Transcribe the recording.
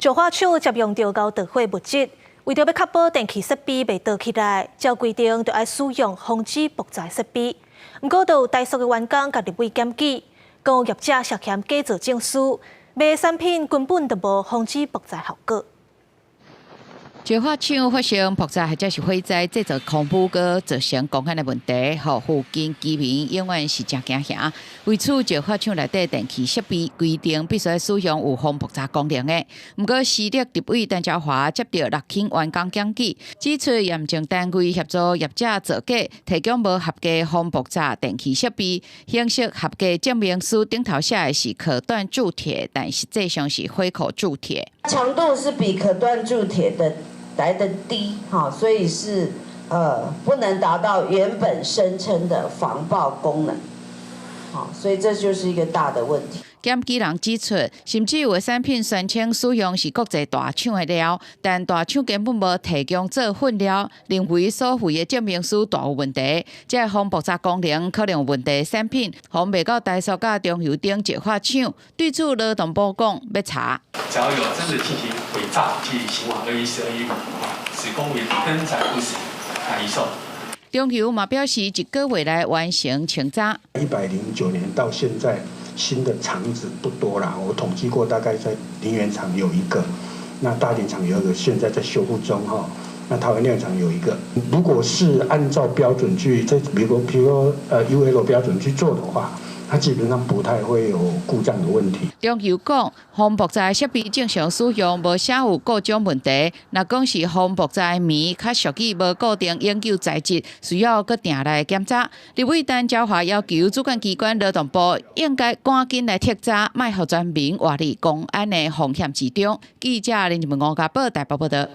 石化廠接用著𠢕著火物質，為著欲確保電氣設備袂著起來，照規定著愛使用防止爆炸設備。毋過，就有台塑的員工共立委檢舉，講業者涉嫌假造證書，賣產品根本就無防止爆炸效果。石化廠發生爆炸或者是火災，製造空污閣造成公安的問題，予附近居民永遠是誠驚嚇。為此，石化廠內底電氣設備規定必須使用有防爆炸功能的。毋過，時力立委陳昭華接著六輕員工檢舉，指出驗證單位協助業者造假，提供無合格防爆炸電氣設備，形式合格證明書頂頭寫的是可鍛鑄鐵，但實際上是火口鑄鐵。強度是比可鍛鑄鐵的來得低，哈，所以是不能達到原本聲稱的防爆功能，好，所以這就是一個大的問題。檢舉人指出，甚至有的產品宣稱使用是國際大廠的料，但大廠根本無提供做糞料，認為所附的證明書大有問題。這个防爆炸功能可能有問題的產品，予賣到台塑佮中油等石化廠。對此，勞動部講欲查。只要有真的進行偽造及刑法214、215，此公為登載不實來移送。中油嘛表示，一個月內完成清查。109年到現在，新的廠址不多啦。我統計過，大概在林園廠有一個，那大林廠有一個，現在在修復中哈。那桃園煉油廠有一個。如果是按照標準去，這比如說UL 標準去做的話，它基本上不太會有故障的問題。中油講，防爆炸設備正常使用，無寫有故障問題。若講是防爆炸棉較屬於無固定永久材質，需要閣定來檢查。立委陳昭華要求主管機關勞動部應該趕緊來徹查，莫予全民活佇公安的風險之中。記者林文吳家寶台北報道。